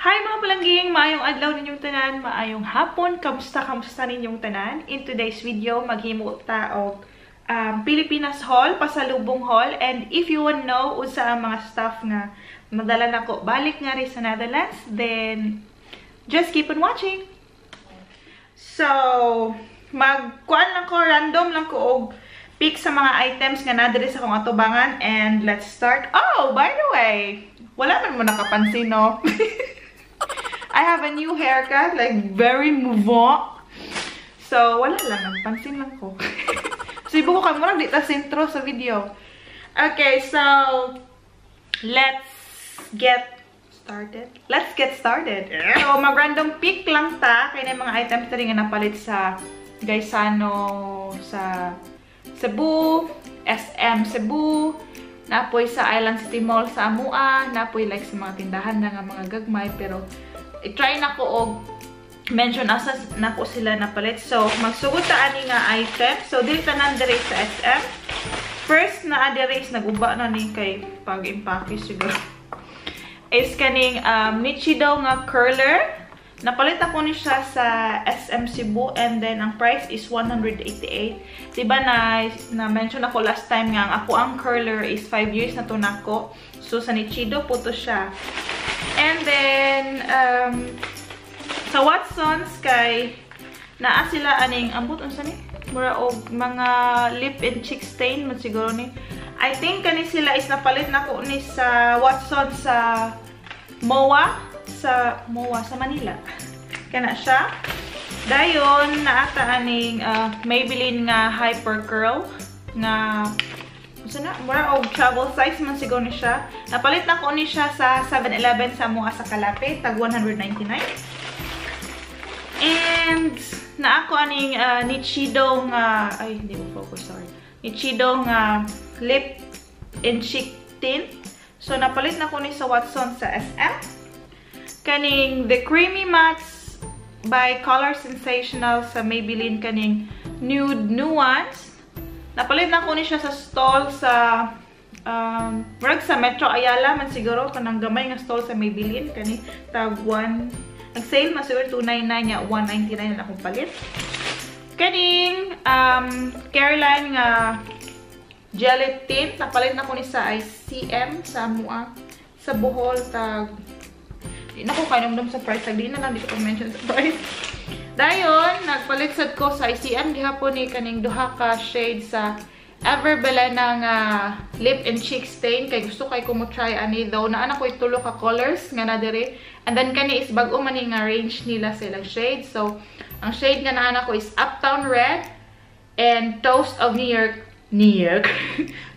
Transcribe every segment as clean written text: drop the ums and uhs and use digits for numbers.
Hi, mga palangging! Maayong adlaw ninyong tanan, maayong hapon, kamusta kamusta ninyong tanan? In today's video, maghimo ta og Pilipinas haul, pasalubong haul, and if you want know unsa ang mga stuff nga nadala nako balik nga rin sa Netherlands, then just keep on watching! So, magkuan lang ko, random lang ko og pick sa mga items nga naa diri sa akong atubangan, and let's start. Oh, by the way, wala man mo nakapansin, no? I have a new haircut, like very mouvant. So, wala lang, nagpansin lang ko. Sibo ko kay murag di ta sentro sa video. Okay, so let's get started. Let's get started. So, mag-random pick lang ta kay na mga items diri nga napalit sa Gaisano sa Cebu, SM Cebu, napoy sa Island City Mall sa Amua, napoy like sa mga tindahan na nga mga gagmay, pero i-try na ko og mention asa nako sila napalit. So, magsugod ta ani nga item. So, dili tanan diri sa SM. First na diri is naguba na ni kay pag-impake siguro. Is kaning Nichido nga curler. Napalit ako ni siya sa SM Cebu and then ang price is 188. Diba na mention ako last time nga ang ako ang curler is 5 years na to nako. So sa Nichido po to siya. And then sa Watsons kay naa sila aning ambot unsa ni? Mura og mga lip and cheek stain man siguro ni. I think kani sila is napalit nako ni sa Watsons sa MOA sa Manila. Kana siya. Dayon naata aning Maybelline nga Hyper Curl nga unsa na, mura og travel size man siguro ni siya. Napalit nako ni siya sa 7-Eleven sa MOA sa Calape, tag 199. And naa ko aning Nichido nga, ay, hindi mo focus, sorry. Nichido nga lip and cheek tint. So napalit nako ni sa Watson sa SM. Kaning The Creamy Mattes by Color Sensational sa Maybelline, kaning Nude Nuance. Napalit na ko ni siya sa stall sa murag sa Metro Ayala man siguro, kanang gamay nga stall sa Maybelline, kani tag 1, nag-sale man siguro, 299 nya 199 na akong palit. Kaning Careline nga jelly tint, napalit na ko ni sa ICM sa Mua sa Bohol, tag di na ko kainumdum sa price, tag di na lang dito ko mention sa price. Dayon, nagpalit sad ko sa ICM gihapon ni kaning duha ka shade sa Ever Bilena nga lip and cheek stain kay gusto kay ko mo try ani, though naa na ko'y tulo ka colors nga na diri. And then kani is bag-o man ni nga range nila sa ilang shade. So, ang shade nga naa ko is Uptown Red and Toast of New York. New York.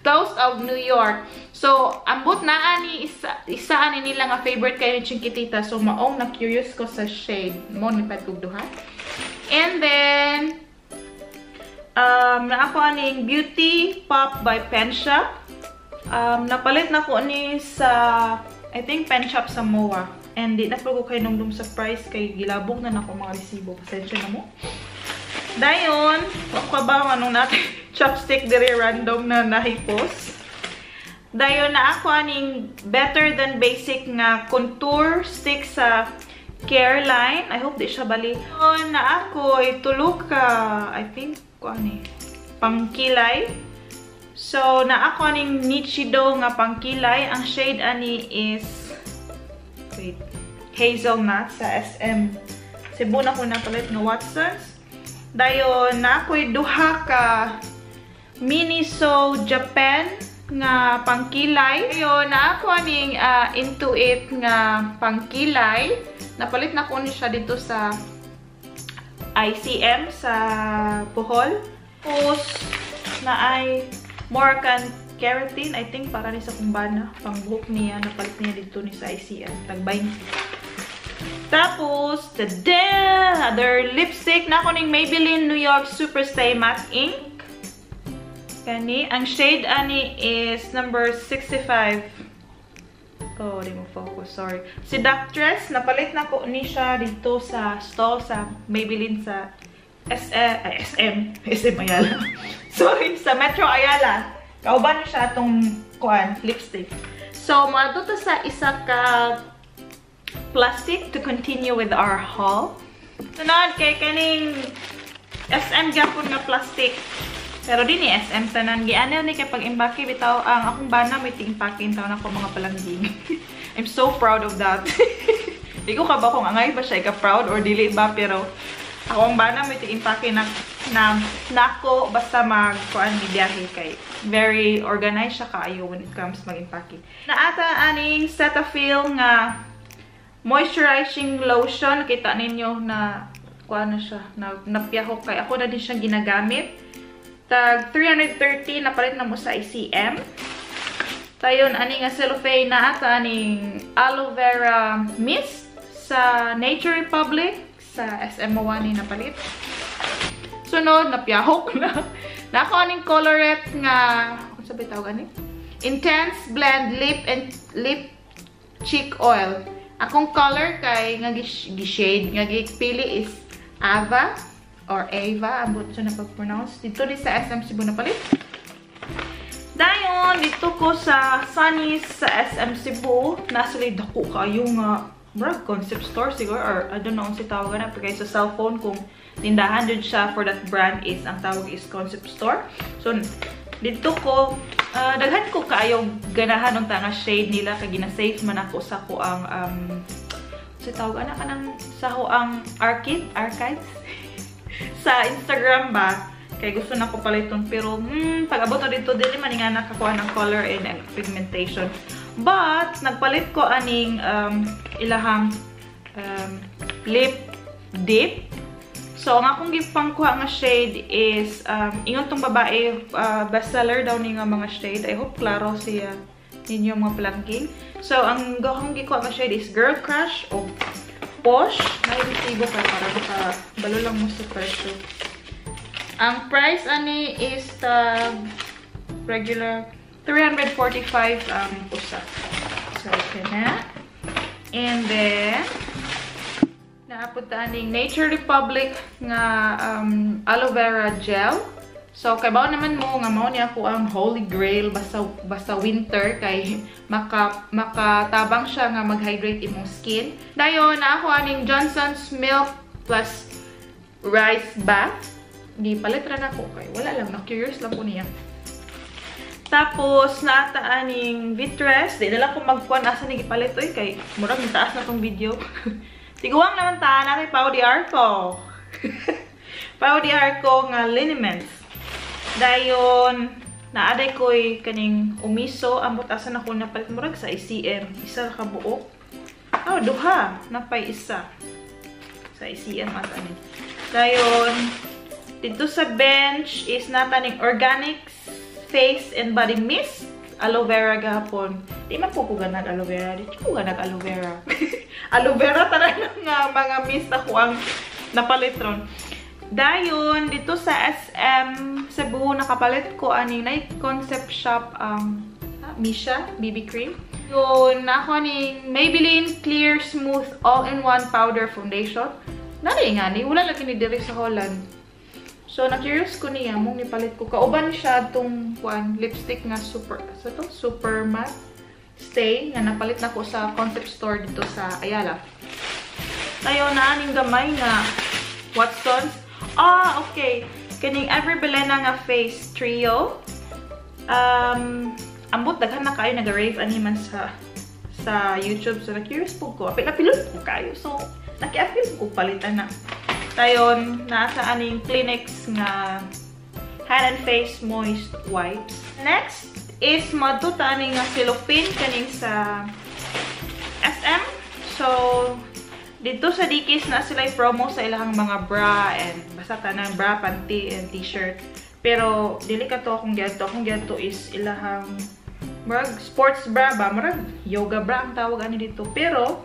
Toast of New York. So, ambot na ani isa ani nila nga favorite kay ni Chinkitita. So, maong na curious ko sa shade. Mo ni kog duha. And then naa ko aning Beauty Pop by Penshoppe. Napalit na ko ni sa, I think, Penshoppe sa MOA. And di na po ko kahinumdum sa price kay gilabog na nako mga resibo. Pasensya na mo. Dayon, ako ba anong natin chopstick diri random na nahipos. Dayon na ako aning Better Than Basic nga contour stick sa Careline. I hope di siya bali. Dayon na ako tulo ka, I think ko ani pangkilay. So na ako aning Nichido nga pangkilay. Ang shade ani is, wait, Hazelnut sa SM Cebu na ko napalit nga Watsons. Dayon na ako'y duha ka Miniso Japan nga pangkilay. Dayon na ako aning Intuit nga pangkilay. Napalit na ko ni siya dito sa ICM sa Bohol. Tapos na ay Moroccan Keratin, I think para ni sa kumbana, pangbuhok niya, napalit niya dito ni sa ICM, tag 20. Tapos, tada! Other lipstick na ako ning Maybelline New York Super Stay Matte Ink. Kani, ang shade ani is number 65. Oh, di mo focus, sorry. Si Seductress, napalit na ko ni siya dito sa stall sa Maybelline sa SM, ay, SM, SM Ayala. Sorry, sa Metro Ayala. Kauban ni siya atong kuan, lipstick. So, moadto ta sa isa ka plastic to continue with our haul. Sunod kay kaning SM gyapon nga plastic. Pero di ni SM tanan gianel ni kay pag-imbake bitaw ang akong bana may tig-impake taon ako, mga palangging. I'm so proud of that. Di ko ka ba kung angay ba siya ka proud or dili ba, pero ako ang bana may tig-impake na na nako basta mag kuan biyahe kay very organized siya kaayo when it comes mag-impake. Naata aning Cetaphil nga moisturizing lotion, kita ninyo na kuan na siya, na napiyahok kay ako na din siyang ginagamit. Tag 330 napalit na mo sa ICM. Tayon ani nga cellophane, na ata aning aloe vera mist sa Nature Republic sa SM ni napalit. Sunod napiyahok na. Nako aning Colorette nga unsa ba tawag ani? Intense Blend Lip and Lip Cheek Oil. Akong color kay nga gi-shade nga gipili is Ava or Ava, ambot siya na pag-pronounce. Dito din sa SM Cebu napalit. Dayon, dito ko sa Sunny's sa SM Cebu. Nasa dako kayo nga murag concept store siguro, or I don't know kung si tawag na. Pero sa cellphone, kung tindahan dun siya for that brand is, ang tawag is concept store. So, dito ko, daghan ko kaayo ganahan ng tanga shade nila kay gina-save man ako sa ko ang si tawag ana kanang sa ko ang archives sa Instagram ba kay gusto na ko paliton, pero pag abot na dito dili man nga nakakuha ng color and pigmentation. But nagpalit ko aning ilahang lip dip. So ang akong gipangkuha nga shade is ingon tong babae, bestseller daw ni nga mga shade. I hope klaro siya ninyo, mga palangking. So ang akong gikuha nga shade is Girl Crush o Posh. Nairesibo kay para baka balo lang mo sa presyo. Ang price ani is the regular 345 usa. So okay na. And then naapod ta aning Nature Republic nga aloe vera gel. So kay bawo naman mo nga mao niya ako ang holy grail basta basta winter kay makatabang siya nga mag-hydrate imong skin. Dayon na ako aning Johnson's Milk plus Rice Bath. Di palit ra nako kay wala lang, na curious lang ko niya. Tapos naata aning Vitres, di na lang ko magkuan asa ni gipalit oy kay murag taas na tong video. Tiguang naman ta na kay Pau di Arco. Pau di Arco nga liniments. Dayon naaday koy kaning umiso, ambot asa na ko napalit, murag sa ICM, isa ka buok. Oh, duha, napay isa. Sa ICM ata ni. Dayon dito sa bench is nataning organic face and body mist, aloe vera gahapon. Di man po ko ganag aloe vera, di ko ganag aloe vera. Aloe vera tanan nga mga mist ako ang napalit ron. Dayon dito sa SM Cebu nakapalit ko ani night concept shop ang Misha BB cream. Yun ako ning Maybelline Clear Smooth All-in-One Powder Foundation. Nari nga ni wala lagi ni diri sa Holland. So na-curious ko niya mong nipalit ko. Kauban siya tong kuan lipstick nga super so to super matte stay nga napalit na ko sa concept store dito sa Ayala. Tayo na aning gamay nga Watsons. Ah, okay. Kaning Ever Bilena nga face trio. Ambot daghan na kayo nag-rave ani man sa YouTube. So na-curious po ko. Apil apilon ko kayo. So nakiapil ko palitan na. Tayon nasa aning Kleenex nga hand and face moist wipes. Next is madto ta ani nga cellophane kaning sa SM. So dito sa Dickies na sila promo sa ilahang mga bra and basta tanang bra, panty and t-shirt. Pero dili ka to akong giadto. Akong giadto is ilahang murag sports bra ba, murag yoga bra ang tawag ani dito. Pero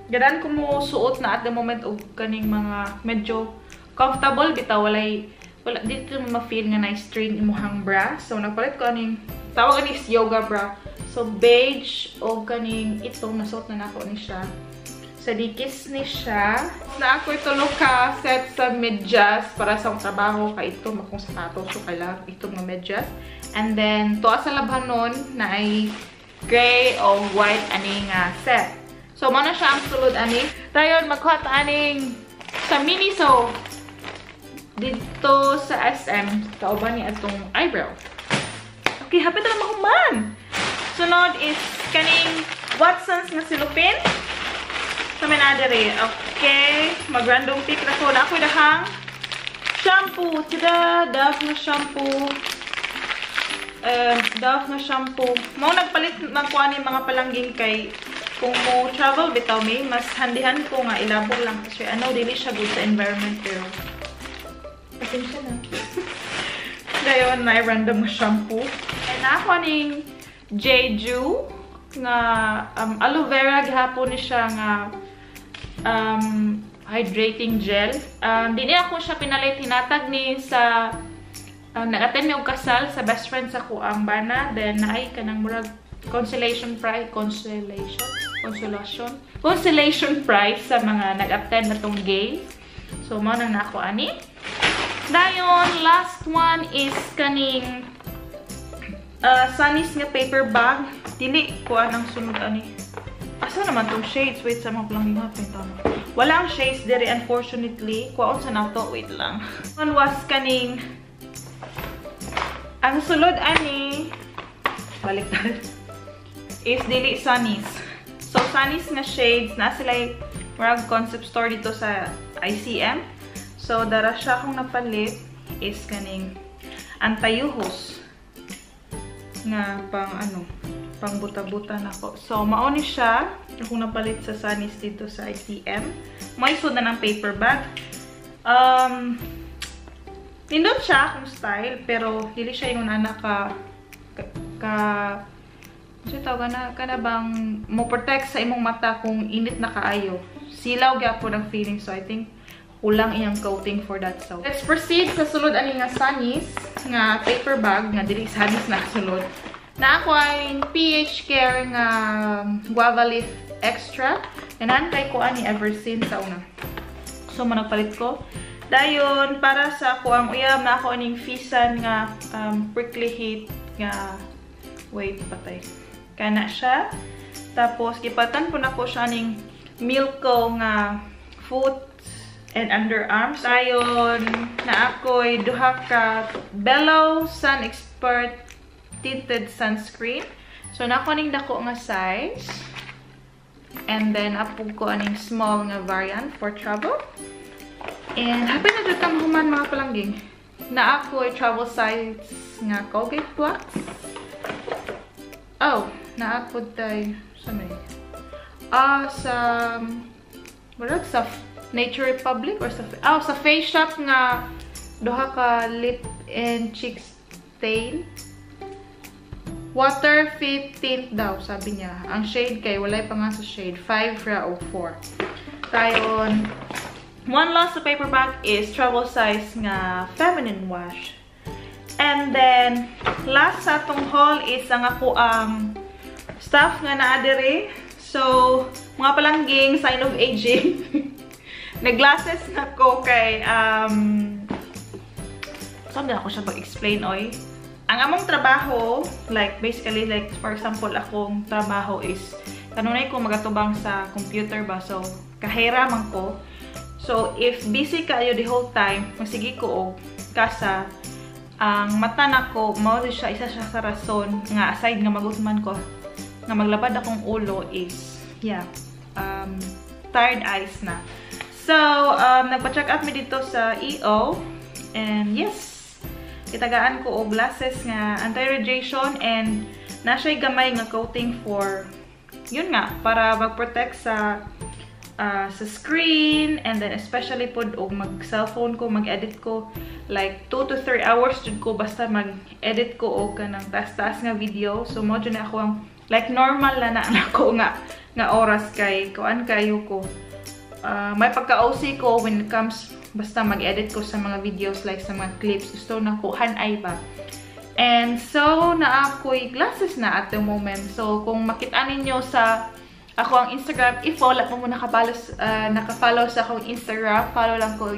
gadan ko mo suot na at the moment og kaning mga medyo comfortable bitaw, walay wala dito mo ma-feel nga nice string imuhang bra. So nagpalit ko aning tawag ani is yoga bra. So beige og kaning itong nasuot na nako ni siya. Sa Dickies ni siya. Na ako itulo ka set sa medyas para sa akong trabaho kay ito makong sapatos, so kailangan ito nga medyas. And then tuwa sa labhanon na ay Gray o white ani nga set. So, mao na siya ang sulod ani. Dayon, magkuha ta aning sa Miniso dito sa SM, kauban ni atong eyebrow. Okay, hapit na mahuman. Sunod is kaning Watsons nga silupin. Sa may naa diri. Okay, mag-random pick na ko. Na ako'y dahang shampoo. Tada! Dove na shampoo. Dove na shampoo. Mao nagpalit magkuha ni, mga palangging, kay kung mo travel bitaw mi, mas handihan ko nga ilabog lang kasi ano, dili siya good sa environment, pero pasensya na. Dayon na random nga shampoo. And ako ning Jeju nga aloe vera gihapon ni siya nga hydrating gel. Dili ako siya pinalit, hinatag ni sa nag-attend mi og kasal sa best friend sa akoang bana, then naay kanang murag consolation prize, consolation consolation consolation prize sa mga nag-attend na tong gay. So mao nang nako ani. Dayon, last one is kaning Sunnies nga paper bag. Dili kuan ang sunod ani. Asa naman tong shades? Wait sa mga palangging hapin tama. Wala ang shades diri, unfortunately. Kuwaon sa nato, wait lang. One was kaning ang sulod ani, baliktad, is dili Sunnies. So Sunnies nga shades na sila, murag concept store dito sa ICM. So dara siya akong napalit is kaning antayuhos nga pang ano, pang buta-buta nako. So mao ni siya akong napalit sa Sunnies dito sa ICM. May sud na ng paper bag. Nindot siya akong style, pero dili siya yung nana ka kasi tawag na kana bang mo protect sa imong mata kung init na kaayo. Silaw gyapon ang feeling, so I think kulang iyang coating for that. So let's proceed sa sulod ani nga Sunnies nga paper bag nga dili Sunnies na sulod. Na ako ay PH Care nga guava leaf extra. Ganahan kay ko ani ever since sa una. So mo nagpalit ko. Dayon, para sa ako ang uyab, na ako aning Fisan nga prickly heat nga, wait, patay. Kana siya. Tapos gipatan po nako siya ning Milko nga foot and underarms. Dayon, na ako'y duha ka Bello Sun Expert tinted sunscreen. So na ako ning dako nga size. And then apog ko aning small nga variant for travel. And happy na jud human, mga palangging. Na ako ay travel size nga Colgate Plax. Oh, na ako tay sa may sa murag sa Nature Republic or sa, oh, sa Face Shop nga duha ka lip and cheek stain. Water fit tint daw, sabi niya. Ang shade kay walay pa nga sa shade 5 ra o 4. Dayon, one last sa paper bag is travel size nga feminine wash. And then, last sa atong haul is ang ako ang stuff nga naa diri. So, mga palangging, sign of aging. Nag-glasses na ko kay, saan ako siya pag-explain, oy? Ang among trabaho, like, basically, like, for example, akong trabaho is, kanunay ko magatubang sa computer ba, so, kahera man ko. So, if busy kayo the whole time, magsige ko og kasa, ang mata nako, mao siya, isa siya sa rason, nga aside nga magutman ko, nga maglabad akong ulo is, yeah, tired eyes na. So, nagpa-check up mi dito sa EO, and yes, kitagaan ko og glasses nga anti-radiation and na siya'y gamay nga coating for, yun nga, para mag-protect sa screen, and then especially pod og mag-cellphone ko, mag-edit ko, like 2 to 3 hours jud ko basta mag-edit ko og kanang taas-taas nga video. So mo jud na ako ang like normal na na nako nga oras kay kuan kayo ko. May pagka-OC ko when it comes basta mag-edit ko sa mga videos, like sa mga clips, gusto na ko hanay ba. And so na ako'y glasses na at the moment. So kung makita ninyo sa ako ang Instagram, if wala pa mo naka-follow sa akong Instagram, follow lang ko,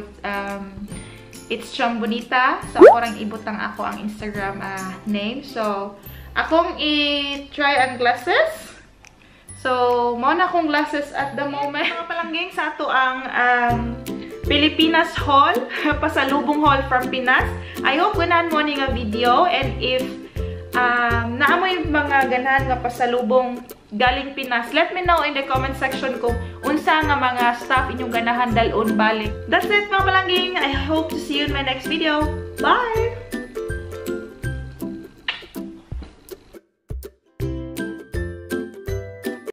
it's Chambonita. So ako rang ibutang ako ang Instagram name. So Akong i-try ang glasses. So, mao na akong glasses at the moment. Mga palangging, sa ato ang Pilipinas haul, pasalubong haul from Pinas. I hope ganahan mo ni nga video and if naa moy mga ganahan nga pasalubong galing Pinas, let me know in the comment section kung unsa nga mga stuff inyong ganahan dalon balik. That's it, mga palangging. I hope to see you in my next video. Bye!